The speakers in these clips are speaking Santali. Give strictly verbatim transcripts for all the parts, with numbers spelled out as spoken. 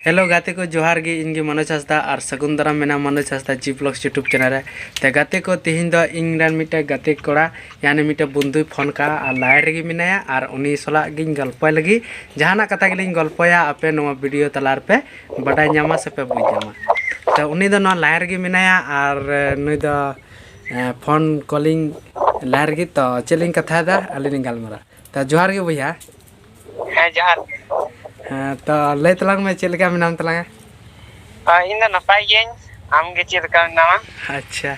ᱦᱮᱞᱳ ᱜᱟᱛᱮ ᱠᱚ, ᱡᱚᱦᱟᱨ ᱜᱮ᱾ ᱤᱧ ᱜᱮ ᱢᱚᱱᱳᱡᱽ ᱦᱟᱸᱥᱫᱟ ᱟᱨ ᱥᱟᱹᱜᱩᱱ ᱫᱟᱨᱟᱢ ᱢᱮᱱᱟᱜᱼᱟ ᱢᱚᱱᱳᱡᱽ ᱦᱟᱸᱥᱫᱟ ᱡᱤ ᱵᱞᱚᱜᱥ YouTube ᱪᱮᱱᱮᱞ ᱨᱮ᱾ ᱛᱮ ᱜᱟᱛᱮ ᱠᱚ, ᱛᱮᱦᱮᱧ ᱫᱚ ᱤᱧ ᱨᱮᱱ ᱢᱤᱫᱴᱮᱡ ᱜᱟᱛᱮ ᱠᱚᱲᱟ, ᱭᱟᱱᱤ ᱢᱤᱫᱴᱮᱡ ᱵᱚᱱᱫᱷᱩᱭ ᱯᱷᱳᱱ ᱠᱟᱜᱼᱟ ᱟᱨ ᱞᱟᱭᱤᱱ ᱨᱮᱜᱮ ᱢᱮᱱᱟᱭᱟ ᱟᱨ ᱩᱱᱤ ᱥᱟᱞᱟᱜ ᱜᱤᱧ ᱜᱚᱞᱯᱚᱭ ᱞᱟᱹᱜᱤᱫ᱾ ᱡᱟᱦᱟᱱᱟᱜ ᱠᱟᱛᱷᱟ ᱜᱮᱞᱤᱧ ᱜᱚᱞᱯᱚᱭᱟ, ᱟᱯᱮ ᱱᱚᱣᱟ ᱵᱷᱤᱰᱤᱭᱳ ᱛᱟᱞᱟ ᱨᱮᱯᱮ ᱵᱟᱰᱟᱭ ᱧᱟᱢᱟ ᱥᱮᱯᱮ ᱵᱩᱡᱽ ᱧᱟᱢᱟ᱾ ᱛᱚ ᱩᱱᱤ ᱫᱚ ᱱᱚᱣᱟ ᱞᱟᱭᱤᱱ ᱨᱮᱜᱮ ᱢᱮᱱᱟᱭᱟ ᱟᱨ ᱱᱩᱭ ᱫᱚ ᱯᱷᱳᱱ ᱠᱚᱞᱤᱝ ᱞᱟᱭᱤᱱ ᱨᱮᱜᱮ᱾ ᱛᱚ ᱪᱮᱫ ᱞᱤᱧ ᱠᱟᱛᱷᱟᱭᱮᱫᱟ, ᱟᱹᱞᱤᱧ ᱞᱤᱧ ᱜᱟᱞᱢᱟᱨᱟᱣ᱾ ᱛᱚ ᱡᱚᱦᱟᱨ ᱜᱮ ᱵᱚᱭᱦᱟ᱾ ᱦᱮᱸ, ᱡᱚᱦᱟᱨ ᱜᱮ᱾ ᱦᱮᱸ, ᱛᱚ ᱞᱟᱹᱭ ᱛᱟᱞᱟᱝ ᱢᱮ, ᱪᱮᱫ ᱞᱮᱠᱟ ᱢᱮᱱᱟᱢ ᱛᱟᱞᱟᱝᱟ? ᱦᱳᱭ, ᱤᱧ ᱫᱚ ᱱᱟᱯᱟᱭ ᱜᱤᱭᱟᱹᱧ᱾ ᱟᱢ ᱜᱮ ᱪᱮᱫ ᱞᱮᱠᱟ ᱢᱮᱱᱟᱢᱟ? ᱟᱪᱪᱷᱟ,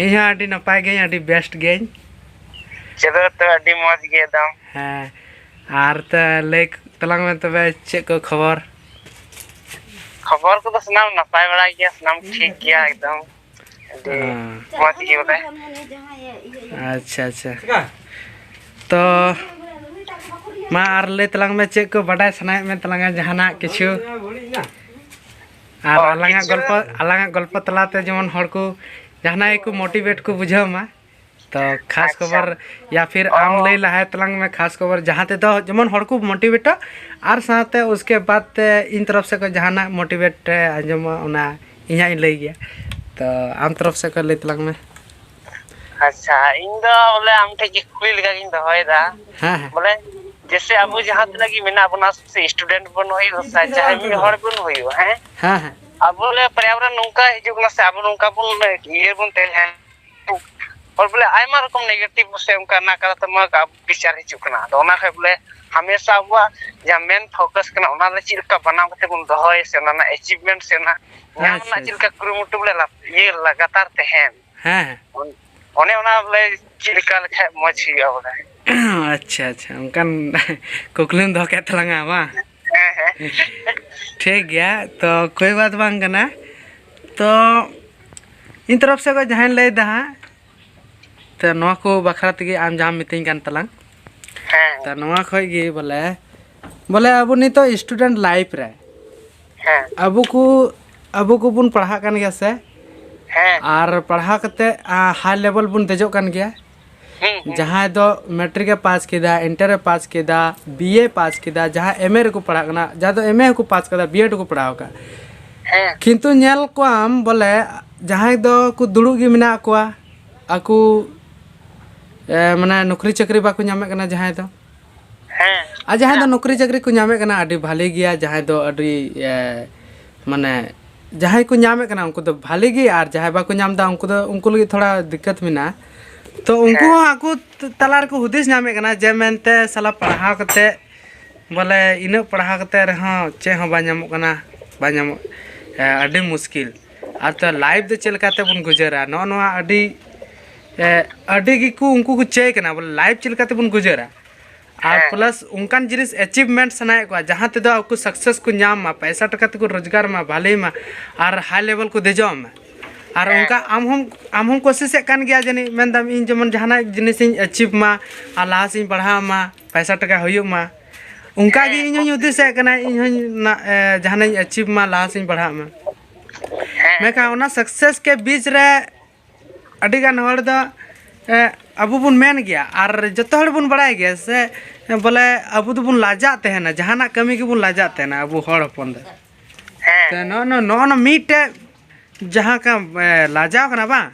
ᱤᱧ ᱦᱚᱸ ᱟᱹᱰᱤ ᱱᱟᱯᱟᱭ ᱜᱤᱭᱟᱹᱧ, ᱟᱹᱰᱤ ᱵᱮᱥᱴ ᱜᱤᱭᱟᱹᱧ᱾ ᱪᱚᱞᱚ ᱛᱚ, ᱟᱹᱰᱤ ᱢᱚᱡᱽ ᱜᱮ ᱮᱠᱫᱚᱢ᱾ ᱦᱮᱸ, ᱟᱨ ᱛᱚ ᱞᱟᱹᱭ ᱛᱟᱞᱟᱝ ᱢᱮ ᱛᱚᱵᱮ, ᱪᱮᱫ ᱠᱚ ᱠᱷᱚᱵᱚᱨ? ᱠᱷᱚᱵᱚᱨ ᱠᱚᱫᱚ ᱥᱟᱱᱟᱢ ᱱᱟᱯᱟᱭ ᱵᱟᱲᱟ ᱜᱮᱭᱟ, ᱥᱟᱱᱟᱢ ᱴᱷᱤᱠ ᱜᱮᱭᱟ ᱮᱠᱫᱚᱢ᱾ ᱟᱹᱰᱤ ᱦᱮᱸ᱾ ᱢᱚᱡᱽ ᱜᱮ ᱵᱚᱞᱮ᱾ ᱟᱪᱪᱷᱟ, ᱟᱪᱪᱷᱟ᱾ ᱛᱚ ᱢᱟ ᱟᱨ ᱞᱟᱹᱭ ᱛᱟᱞᱟᱝ ᱢᱮ, ᱪᱮᱫ ᱠᱚ ᱵᱟᱰᱟᱭ ᱥᱟᱱᱟᱭᱮᱫ ᱢᱮ ᱛᱟᱞᱟᱝᱟ, ᱡᱟᱦᱟᱱᱟᱜ ᱠᱤᱪᱷᱩ? ᱟᱨ ᱚ, ᱟᱞᱟᱝᱟᱜ ᱠᱤᱪᱷᱩ ᱜᱚᱞᱯᱚ, ᱟᱞᱟᱝᱟᱜ ᱜᱚᱞᱯᱚ ᱛᱟᱞᱟᱛᱮ ᱡᱮᱢᱚᱱ ᱦᱚᱲ ᱠᱚ ᱡᱟᱦᱟᱱᱟᱜ ᱜᱮᱠᱚ ᱢᱳᱴᱤᱵᱷᱮᱴ ᱠᱚ ᱵᱩᱡᱷᱟᱹᱣ ᱢᱟ᱾ ᱛᱚ ᱠᱷᱟᱥ ᱟᱪᱪᱷᱟ᱾ ᱠᱷᱚᱵᱚᱨ, ᱭᱟ ᱯᱷᱤᱨ ᱚ᱾ ᱟᱢ ᱞᱟᱹᱭ ᱞᱟᱦᱟᱭ ᱛᱟᱞᱟᱝ ᱢᱮ, ᱠᱷᱟᱥ ᱠᱷᱚᱵᱚᱨ ᱡᱟᱦᱟᱸ ᱛᱮᱫᱚ ᱡᱮᱢᱚᱱ ᱦᱚᱲ ᱠᱚ ᱢᱳᱴᱤᱵᱷᱮᱴᱚᱜ, ᱟᱨ ᱥᱟᱶᱛᱮ ᱩᱥᱠᱮ ᱵᱟᱫ ᱛᱮ ᱤᱧ ᱛᱚᱨᱚᱯ ᱥᱮᱫ ᱠᱷᱚᱱ ᱡᱟᱦᱟᱱᱟᱜ ᱢᱳᱴᱤᱵᱷᱮᱴ ᱟᱸᱡᱚᱢᱚᱜ, ᱚᱱᱟ ᱤᱧ ᱦᱟᱸᱜ ᱤᱧ ᱞᱟᱹᱭ ᱜᱮᱭᱟ᱾ ᱛᱚ ᱟᱢ ᱛᱚᱨᱚᱯ ᱥᱮᱫ ᱠᱷᱚᱱ ᱞᱟᱹᱭ ᱛᱟᱞᱟᱝ ᱢᱮ᱾ ᱟᱪᱪᱷᱟ, ᱤᱧ ᱫᱚ ᱵᱚᱞᱮ ᱟᱢ ᱴᱷᱮᱱ ᱜᱮ ᱠᱩᱠᱞᱤ ᱞᱮᱠᱟ ᱜᱤᱧ ᱫᱚᱦᱚᱭᱮᱫᱟ᱾ ᱦᱮᱸ, ᱦᱮᱸ᱾ ᱵᱚᱞᱮ ᱡᱮᱥᱮ ᱟᱵᱚ ᱡᱟᱦᱟᱸ ᱛᱤᱱᱟᱹᱜ ᱜᱮ ᱢᱮᱱᱟᱜ ᱵᱚᱱᱟ, ᱥᱮ ᱥᱴᱩᱰᱮᱱᱴ ᱵᱚᱱ ᱦᱩᱭᱩᱜ, ᱥᱮ ᱡᱟᱦᱟᱸᱭ ᱢᱤᱫ ᱦᱚᱲ ᱵᱚᱱ ᱦᱩᱭᱩᱜᱼᱟ, ᱦᱮᱸ? ᱦᱮᱸ, ᱦᱮᱸ᱾ ᱟᱵᱚ ᱵᱚᱞᱮ ᱯᱚᱨᱭᱟᱵᱚᱱ ᱱᱚᱝᱠᱟ ᱦᱤᱡᱩᱜ ᱠᱟᱱᱟ, ᱥᱮ ᱟᱵᱚ ᱱᱚᱝᱠᱟ ᱵᱚᱱ ᱤᱭᱟᱹ ᱵᱚᱱ ᱛᱟᱦᱮᱸᱱᱟ, ᱦᱚᱲ ᱵᱚᱞᱮ ᱟᱭᱢᱟ ᱨᱚᱠᱚᱢ ᱱᱮᱜᱮᱴᱤᱵᱷ ᱥᱮ ᱚᱱᱠᱟ ᱱᱟᱠᱟᱨᱟᱛᱢᱚᱠ ᱵᱤᱪᱟᱨ ᱦᱤᱡᱩᱜ ᱠᱟᱱᱟ᱾ ᱟᱫᱚ ᱚᱱᱟ ᱠᱷᱚᱡ ᱵᱚᱞᱮ ᱦᱟᱢᱮᱥᱟ ᱟᱵᱚᱣᱟᱜ ᱡᱟᱦᱟᱸ ᱢᱮᱱ ᱯᱷᱳᱠᱟᱥ ᱠᱟᱱᱟ, ᱚᱱᱟ ᱨᱮ ᱪᱮᱫ ᱞᱮᱠᱟ ᱵᱮᱱᱟᱣ ᱠᱟᱛᱮ ᱵᱚᱱ ᱫᱚᱦᱚᱭ, ᱥᱮ ᱚᱱᱟ ᱨᱮᱱᱟᱜ ᱮᱪᱤᱵᱷᱢᱮᱱᱴ ᱥᱮ ᱚᱱᱟ ᱧᱟᱢ ᱟᱪᱪᱷᱟ, ᱨᱮᱱᱟᱜ ᱪᱮᱫ ᱟᱪᱪᱷᱟ᱾ ᱞᱮᱠᱟ ᱠᱩᱨᱩᱢᱩᱴᱩ ᱵᱚᱞᱮ ᱞᱟ-, ᱤᱭᱟᱹ ᱞᱟᱜᱟᱛᱟᱨ ᱛᱟᱦᱮᱱ᱾ ᱦᱮᱸ, ᱦᱮᱸ᱾ ᱚᱱ-, ᱚᱱᱮ ᱚᱱᱟ ᱵᱚᱞᱮ ᱪᱮᱫ ᱞᱮᱠᱟ ᱞᱮᱠᱷᱟᱡ ᱢᱚᱡᱽ ᱦᱩᱭᱩᱜᱼᱟ ᱵᱚᱞᱮ? ᱟᱪᱪᱷᱟ, ᱟᱪᱪᱷᱟ, ᱚᱱᱠᱟᱱ ᱠᱩᱠᱞᱤᱢ ᱫᱚᱦᱚ ᱠᱮᱫ ᱛᱟᱞᱟᱝᱟ ᱵᱟᱝ? ᱦᱮᱸ, ᱦᱮᱸ᱾ ᱴᱷᱤᱠ ᱜᱮᱭᱟ, ᱛᱚ ᱠᱳᱭ ᱵᱟᱛ ᱵᱟᱝ ᱠᱟᱱᱟ᱾ ᱛᱚ ᱤᱧ ᱛᱚᱨᱚᱯ ᱥᱮᱫ ᱠᱷᱚᱱ ᱡᱟᱦᱟᱸᱧ ᱞᱟᱹᱭᱫᱟ ᱦᱟᱸᱜ, ᱛᱚ ᱱᱚᱣᱟ ᱠᱚ ᱵᱟᱠᱷᱨᱟ ᱛᱮᱜᱮ ᱟᱢ ᱡᱟᱦᱟᱸᱢ ᱢᱤᱛᱟᱹᱧ ᱠᱟᱱ ᱛᱟᱞᱟᱝ, ᱦᱮᱸ᱾ ᱛᱚ ᱱᱚᱣᱟ ᱠᱷᱚᱡ ᱜᱮ ᱵᱚᱞᱮ, ᱵᱚᱞᱮ ᱟᱵᱚ ᱱᱤᱛᱚᱜ ᱥᱴᱩᱰᱮᱱᱴ ᱞᱟᱭᱤᱯᱷ ᱨᱮ ᱦᱮᱸ᱾ ᱟᱵᱚ ᱠᱚ, ᱟᱵᱚ ᱠᱚᱵᱚᱱ ᱯᱟᱲᱦᱟᱜ ᱠᱟᱱ ᱜᱮᱭᱟ ᱥᱮ? ᱦᱮᱸ᱾ ᱟᱨ ᱯᱟᱲᱦᱟᱣ ᱠᱟᱛᱮ, ᱟ, ᱦᱟᱭ ᱞᱮᱵᱮᱞ ᱵᱚᱱ ᱫᱮᱡᱚᱜ ᱠᱟᱱ ᱜᱮᱭᱟ᱾ ᱦᱩᱸ, ᱦᱩᱸ᱾ ᱡᱟᱦᱟᱸᱭ ᱫᱚ ᱢᱮᱴᱨᱤᱠ ᱮ ᱯᱟᱥ ᱠᱮᱫᱟ, ᱤᱱᱴᱟᱨ ᱮ ᱯᱟᱥ ᱠᱮᱫᱟ, ᱵᱤ ᱮ ᱯᱟᱥ ᱠᱮᱫᱟ, ᱡᱟᱦᱟᱸᱭ ᱮᱢ ᱮ ᱨᱮᱠᱚ ᱯᱟᱲᱦᱟᱜ ᱠᱟᱱᱟ, ᱡᱟᱦᱟᱸᱭ ᱫᱚ ᱮᱢ ᱮ ᱦᱚᱸᱠᱚ ᱯᱟᱥ ᱠᱟᱫᱟ, ᱵᱤ ᱮᱰ ᱦᱚᱸᱠᱚ ᱯᱟᱲᱦᱟᱣ ᱟᱠᱟᱫ᱾ ᱦᱮᱸ᱾ ᱠᱤᱱᱛᱩ ᱧᱮᱞ ᱠᱚᱣᱟᱢ ᱵᱚᱞᱮ ᱡᱟᱦᱟᱸᱭ ᱫᱚ ᱠᱚ ᱫᱩᱲᱩᱵ ᱜᱮ ᱢᱮᱱᱟᱜ ᱠᱚᱣᱟ, ᱟᱠᱚ, ᱮ, ᱢᱟᱱᱮ ᱱᱚᱠᱨᱤ ᱪᱟᱹᱠᱨᱤ ᱵᱟᱠᱚ ᱧᱟᱢᱮᱫ ᱠᱟᱱᱟ ᱡᱟᱦᱟᱸᱭ ᱫᱚ᱾ ᱦᱮᱸ᱾ ᱟᱨ ᱡᱟᱦᱟᱸᱭ ᱫᱚ ᱱᱚᱠᱨᱤ ᱪᱟᱹᱠᱨᱤ ᱠᱚ ᱧᱟᱢᱮᱫ ᱠᱟᱱᱟ, ᱟᱹᱰᱤ ᱵᱷᱟᱞᱮ ᱜᱮᱭᱟ᱾ ᱡᱟᱦᱟᱸᱭ ᱫᱚ ᱟᱹᱰᱤ, ᱮ, ᱢᱟᱱᱮ ᱡᱟᱦᱟᱸᱭ ᱠᱚ ᱧᱟᱢᱮᱫ ᱠᱟᱱᱟ ᱩᱱᱠᱩ ᱫᱚ ᱵᱷᱟᱞᱮ ᱜᱮ, ᱟᱨ ᱡᱟᱦᱟᱸᱭ ᱵᱟᱠᱚ ᱧᱟᱢ ᱮᱫᱟ ᱩᱱᱠᱩ ᱫᱚ, ᱩᱱᱠᱩ ᱞᱟᱹᱜᱤᱫ ᱛᱷᱚᱲᱟ ᱫᱤᱠᱠᱟᱛ ᱢᱮᱱᱟᱜᱼᱟ᱾ ᱛᱚ ᱩᱱᱠᱩ ᱦᱮᱸ᱾ ᱦᱚᱸ ᱟᱠᱚ ᱛᱟᱞᱟ ᱨᱮᱠᱚ ᱦᱩᱫᱤᱥ ᱧᱟᱢᱮᱫ ᱠᱟᱱᱟ ᱡᱮ ᱢᱮᱱᱛᱮ ᱥᱟᱞᱟ ᱯᱟᱲᱦᱟᱣ ᱠᱟᱛᱮ ᱵᱚᱞᱮ ᱤᱱᱟᱹᱜ ᱯᱟᱲᱦᱟᱣ ᱠᱟᱛᱮ ᱨᱮᱦᱚᱸ ᱪᱮᱫ ᱦᱚᱸ ᱵᱟᱭ ᱧᱟᱢᱚᱜ ᱠᱟᱱᱟ, ᱵᱟᱭ ᱧᱟᱢᱚᱜ, ᱮ, ᱟᱹᱰᱤ ᱢᱩᱥᱠᱤᱞ᱾ ᱟᱨ ᱛᱚ ᱞᱟᱭᱤᱯᱷ ᱫᱚ ᱪᱮᱫ ᱞᱮᱠᱟᱛᱮ ᱵᱚᱱ ᱜᱩᱡᱟᱹᱨᱟ, ᱱᱚᱜᱼᱚ ᱱᱚᱣᱟ ᱟᱹᱰᱤ, ᱮ, ᱟᱹᱰᱤ ᱜᱮᱠᱚ ᱩᱱᱠᱩ ᱠᱚ ᱪᱟᱹᱭ ᱠᱟᱱᱟ ᱵᱚᱞᱮ ᱞᱟᱭᱤᱯᱷ ᱪᱮᱫ ᱞᱮᱠᱟᱛᱮ ᱵᱚᱱ ᱜᱩᱡᱟᱹᱨᱟ᱾ ᱟᱨ ᱦᱮᱸ᱾ ᱯᱞᱟᱥ ᱚᱱᱠᱟᱱ ᱡᱤᱱᱤᱥ ᱮᱪᱤᱵᱷᱢᱮᱱᱴ ᱥᱟᱱᱟᱭᱮᱫ ᱠᱚᱣᱟ, ᱡᱟᱦᱟᱸ ᱛᱮᱫᱚ ᱟᱠᱚ ᱥᱟᱠᱥᱮᱥ ᱠᱚ ᱧᱟᱢ ᱢᱟ, ᱯᱚᱭᱥᱟ ᱴᱟᱠᱟ ᱛᱮᱠᱚ ᱨᱳᱡᱽᱜᱟᱨ ᱢᱟ, ᱵᱷᱟᱞᱮ ᱢᱟ, ᱟᱨ ᱦᱟᱭ ᱞᱮᱵᱮᱞ ᱠᱚ ᱫᱮᱡᱚᱜ ᱢᱟ᱾ ᱟᱨ ᱦᱮᱸ᱾ ᱚᱱᱠᱟ ᱟᱢ ᱦᱚᱸᱢ, ᱟᱢ ᱦᱚᱸᱢ ᱠᱳᱥᱤᱥᱮᱫ ᱠᱟᱱ ᱜᱮᱭᱟ ᱡᱟᱹᱱᱤᱡ, ᱢᱮᱱᱫᱟᱢ ᱤᱧ ᱡᱮᱢᱚᱱ ᱡᱟᱦᱟᱱᱟᱜ ᱡᱤᱱᱤᱥᱤᱧ ᱮᱪᱤᱵᱷ ᱢᱟ ᱟᱨ ᱞᱟᱦᱟ ᱥᱮᱫ ᱤᱧ ᱯᱟᱲᱦᱟᱣ ᱢᱟ, ᱯᱚᱭᱥᱟ ᱴᱟᱠᱟ ᱦᱩᱭᱩᱜ ᱢᱟ, ᱚᱱᱠᱟ ᱜᱮ ᱦᱮᱸ᱾ ᱤᱧ ᱦᱚᱸᱧ ᱦᱩᱫᱤᱥᱮᱫ ᱠᱟᱱᱟ, ᱤᱧ ᱦᱚᱸᱧ ᱱᱟ-, ᱮ, ᱡᱟᱦᱟᱱᱟᱜ ᱤᱧ ᱮᱪᱤᱵᱷ ᱢᱟ, ᱞᱟᱦᱟ ᱥᱮᱫ ᱤᱧ ᱯᱟᱲᱦᱟᱜ ᱢᱟ᱾ ᱦᱮᱸ᱾ ᱢᱮᱱᱠᱷᱟᱱ ᱚᱱᱟ ᱥᱟᱠᱥᱮᱥ ᱠᱮ ᱵᱤᱪ ᱨᱮ ᱟᱹᱰᱤᱜᱟᱱ ᱦᱚᱲ ᱫᱚ, ᱮ, ᱟᱵᱚ ᱵᱚᱱ ᱢᱮᱱ ᱜᱮᱭᱟ, ᱟᱨ ᱡᱚᱛᱚ ᱦᱚᱲ ᱵᱚᱱ ᱵᱟᱲᱟᱭ ᱜᱮᱭᱟ ᱥᱮ, ᱵᱚᱞᱮ ᱟᱵᱚ ᱫᱚᱵᱚᱱ ᱞᱟᱡᱟᱜ ᱛᱟᱦᱮᱱᱟ, ᱡᱟᱦᱟᱱᱟᱜ ᱠᱟᱹᱢᱤ ᱜᱮᱵᱚᱱ ᱞᱟᱡᱟᱜ ᱛᱟᱦᱮᱱᱟ ᱟᱵᱚ ᱦᱚᱲ ᱦᱚᱯᱚᱱ ᱫᱚ᱾ ᱦᱮᱸ᱾ ᱛᱚ ᱱᱚᱜᱼᱚ ᱱᱚᱣᱟ, ᱱᱚᱜᱼᱚ ᱱᱚᱣᱟ ᱢᱤᱫᱴᱮᱡ ᱡᱟᱦᱟᱸ ᱠᱟ-, ᱮ, ᱞᱟᱡᱟᱣ ᱠᱟᱱᱟ ᱵᱟᱝ,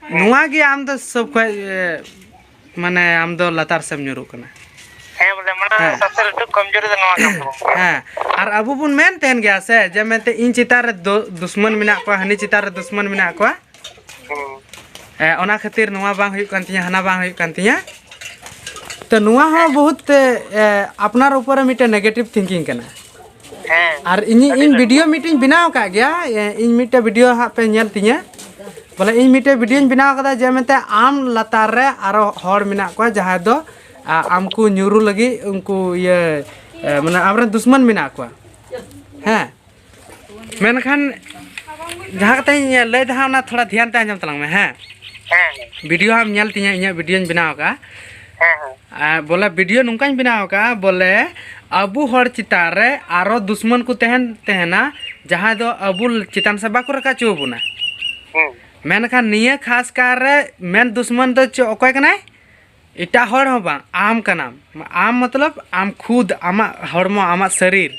ᱦᱮᱸ᱾ ᱱᱚᱣᱟ ᱜᱮ ᱟᱢ ᱫᱚ ᱥᱚᱵ ᱠᱷᱚᱡ, ᱮ, ᱢᱟᱱᱮ ᱟᱢ ᱫᱚ ᱞᱟᱛᱟᱨ ᱥᱮᱫ ᱮᱢ ᱧᱩᱨᱩᱜ ᱠᱟᱱᱟ᱾ ᱦᱮᱸ, ᱵᱚᱞᱮ ᱢᱟᱱᱮ ᱦᱮᱸ᱾ ᱥᱚᱵᱥᱮ ᱞᱟᱹᱴᱩ ᱠᱚᱢᱡᱳᱨᱤ ᱫᱚ ᱱᱚᱣᱟ ᱠᱟᱱ ᱛᱟᱵᱚᱱᱟ᱾ ᱦᱮᱸ, ᱟᱨ ᱟᱵᱚ ᱵᱚᱱ ᱢᱮᱱ ᱛᱟᱦᱮᱱ ᱜᱮᱭᱟ ᱥᱮ, ᱡᱮ ᱢᱮᱱᱛᱮ ᱤᱧ ᱪᱮᱛᱟᱱ ᱨᱮ ᱫᱩ-, ᱫᱩᱥᱢᱟᱹᱱ ᱢᱮᱱᱟᱜ ᱠᱚᱣᱟ, ᱦᱟᱹᱱᱤ ᱪᱮᱛᱟᱱ ᱨᱮ ᱫᱩᱥᱢᱟᱹᱱ ᱢᱮᱱᱟᱜ ᱠᱚᱣᱟ᱾ ᱦᱩᱸ᱾ ᱮ, ᱚᱱᱟ ᱠᱷᱟᱹᱛᱤᱨ ᱱᱚᱣᱟ ᱵᱟᱝ ᱦᱩᱭᱩᱜ ᱠᱟᱱ ᱛᱤᱧᱟᱹ, ᱦᱟᱱᱟ ᱵᱟᱝ ᱦᱩᱭᱩᱜ ᱠᱟᱱ ᱛᱤᱧᱟᱹ᱾ ᱛᱚ ᱱᱚᱣᱟ ᱦᱚᱸ ᱵᱚᱦᱩᱛ, ᱮ, ᱟᱯᱱᱟᱨ ᱩᱯᱚᱨ ᱨᱮ ᱢᱤᱫᱴᱮᱱ negative thinking ᱠᱟᱱᱟ᱾ ᱦᱮᱸ᱾ ᱟᱨ ᱤᱧ, ᱟᱹᱰᱤ ᱤᱧ ᱞᱟᱹᱴᱩ᱾ ᱵᱷᱤᱰᱤᱭᱳ ᱢᱤᱫᱴᱮᱱ ᱵᱮᱱᱟᱣ ᱟᱠᱟᱫ ᱜᱮᱭᱟ, ᱮ, ᱤᱧ ᱢᱤᱫᱴᱮᱱ ᱵᱷᱤᱰᱤᱭᱳ ᱦᱟᱸᱜ ᱯᱮ ᱧᱮᱞ ᱛᱤᱧᱟᱹ᱾ ᱵᱚᱞᱮ ᱤᱧ ᱢᱤᱫᱴᱮᱱ ᱵᱷᱤᱰᱤᱭᱳᱧ ᱵᱮᱱᱟᱣ ᱟᱠᱟᱫᱟ ᱡᱮ ᱢᱮᱱᱛᱮ ᱟᱢ ᱞᱟᱛᱟᱨ ᱨᱮ ᱟᱨᱚ ᱦᱚᱲ ᱢᱮᱱᱟᱜ ᱠᱚᱣᱟ ᱡᱟᱦᱟᱸᱭ ᱫᱚ, ᱟ, ᱟᱢ ᱠᱚ ᱧᱩᱨᱩ ᱞᱟᱹᱜᱤᱫ ᱩᱱᱠᱩ ᱤᱭᱟᱹ, ᱮ, ᱢᱟᱱᱮ ᱟᱢᱨᱮᱱ ᱫᱩᱥᱢᱟᱱ ᱢᱮᱱᱟᱜ ᱠᱚᱣᱟ᱾ ᱦᱮᱸ᱾ ᱢᱮᱱᱠᱷᱟᱱ ᱡᱟᱦᱟᱸ ᱠᱟᱛᱷᱟᱧ ᱞᱟᱹᱭ ᱫᱟ ᱦᱟᱸᱜ, ᱚᱱᱟ ᱛᱷᱚᱲᱟ ᱫᱷᱮᱭᱟᱱ ᱛᱮ ᱟᱸᱡᱚᱢ ᱛᱟᱞᱟᱝ ᱢᱮ, ᱦᱮᱸ? ᱦᱮᱸ, ᱦᱮᱸ᱾ ᱵᱷᱤᱰᱤᱭᱳ ᱦᱟᱸᱜ ᱮᱢ ᱧᱮᱞ ᱛᱤᱧᱟᱹ, ᱤᱧᱟᱹᱜ ᱵᱷᱤᱰᱤᱭᱳᱧ ᱵᱮᱱᱟᱣ ᱟᱠᱟᱫᱼᱟ᱾ ᱦᱮᱸ, ᱦᱮᱸ᱾ ᱟᱨ ᱵᱚᱞᱮ ᱵᱷᱤᱰᱤᱭᱳ ᱱᱚᱝᱠᱟᱧ ᱵᱮᱱᱟᱣ ᱟᱠᱟᱫᱼᱟ, ᱵᱚᱞᱮ ᱟᱵᱚ ᱦᱚᱲ ᱪᱮᱛᱟᱱ ᱨᱮ ᱟᱨᱚ ᱫᱩᱥᱢᱟᱹᱱ ᱠᱚ ᱛᱟᱦᱮᱱ, ᱛᱟᱦᱮᱱᱟ, ᱡᱟᱦᱟᱸᱭ ᱫᱚ ᱟᱵᱚ ᱪᱮᱛᱟᱱ ᱥᱮᱫ ᱵᱟᱠᱚ ᱨᱟᱠᱟᱵ ᱦᱚᱪᱚ ᱟᱵᱚᱱᱟ᱾ ᱦᱩᱸ᱾ ᱢᱮᱱᱠᱷᱟᱱ ᱱᱤᱭᱟᱹ ᱠᱷᱟᱥ ᱠᱟᱨ ᱨᱮ ᱢᱮᱱ ᱫᱩᱥᱢᱚᱱ ᱫᱚ ᱪᱮᱫ, ᱚᱠᱚᱭ ᱠᱟᱱᱟᱭ? ᱮᱴᱟᱜ ᱦᱚᱲ ᱦᱚᱸ ᱵᱟᱝ, ᱟᱢ ᱠᱟᱱᱟᱢ᱾ ᱟᱢ ᱢᱚᱛᱞᱚᱵ ᱟᱢ ᱠᱷᱩᱫ, ᱟᱢᱟᱜ ᱦᱚᱲᱢᱚ, ᱟᱢᱟᱜ ᱥᱚᱨᱤᱨ,